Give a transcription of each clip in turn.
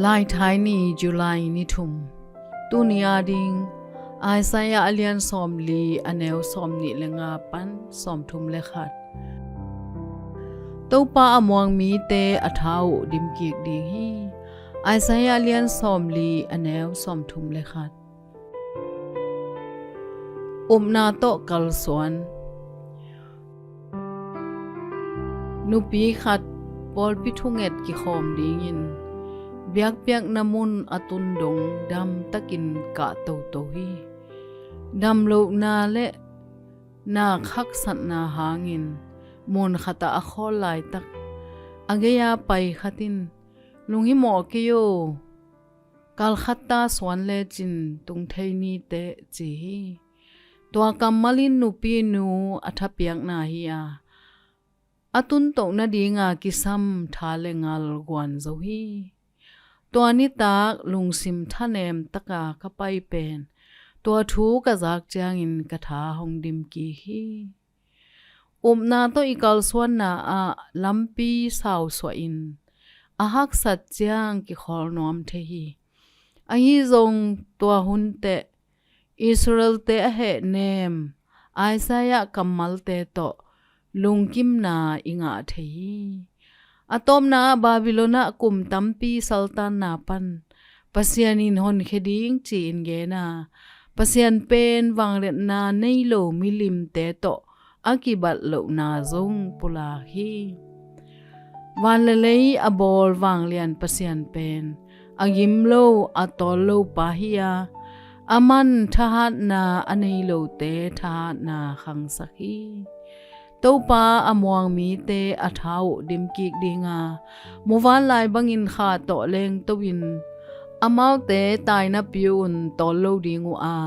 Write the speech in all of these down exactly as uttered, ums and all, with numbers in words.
Laithai ni, July ni thum. Tuni ading Isaiah a lian sawmli, a neu sawmnih le nga pan sawmthum le khat. Topa a muang mite a tha uh dim kik ding hi. Isaiah a lian sawmli, a neu sawmthum le khat. Upna tawh kalsuan. Nupi khat pawlpi thunget kikhawm dingin biakpiakna mun a tun dong damtakin kah toto hi. Damlohna le nak haksatna hangin mun khatah a khawl laitak, a gei-a pai khat in, "Lunghimawh kei aw, kalkhatta suan lecin tung thei niteh," ci hi. Tua kammal in nupinu a thapiakna hi a, a tuntoh nadinga kisam tha le ngal guan zo hi. Tua nitak lungsim thanem taka ka pai pen, tua thu ka zak ciangin ka tha hong dim kik hi. Upna tawh i kalsuanna ah lampi sausuah in, a haksat ciang kikhawl nuam thei hi. Ahi zong tua hun teh Israel-te a hehnem Isaiah kammalte tawh lungkimna i ngah thei hi. A tawpna ah Babylon ah kum tampi saltanna pan Pasian in honkhia ding ci-in gen a, Pasian pen vangliatna nei lo milimte tawh a kibat lohna zong pulak hi. Van le lei a bawl vanglian Pasian pen a gim lo, a tawl lo pa hi a, aman thahatna a nei lote thahatna khangsak hi. Topa a muang mite a tha uh dim kik ding a, muvanlai bangin kha tawh lengto-in, amaute taina piu-un tawl lo ding uh a,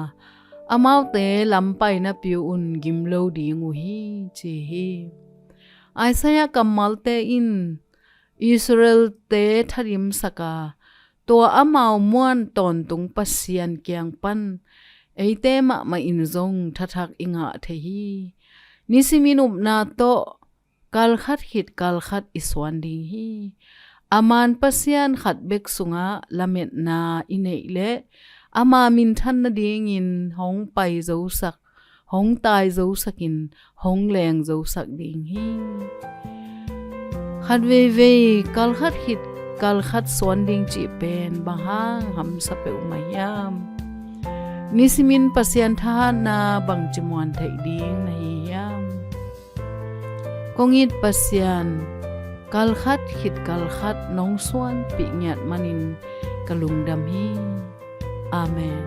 amaute lam paina piu-un gim lo ding uh hi, ci hi. Isaiah kammalte in Israel-te thadimsak a, tua amau muan tawntung Pasian kiang pan eite mahmah in zong thathak i ngah thei hi. Nisimin upna tawh kalkhat khit kalkhat i suan ding hi. A man Pasian khat bek sungah lametna i neih leh ama minthan nadingin hong pai zosak, hong tai zosakin, hong leng zosak ding hi. Khat veivei kalkhat khit kalkhat suan ding cih pen bang hang hamsa peuhmah hiam? Nisimin Pasian thahatna bangci muan theih ding na hi hiam? Kong it Pasian, kalkhat khit kalkhat nong suanpih ngiat manin ka lungdam hi. Amen.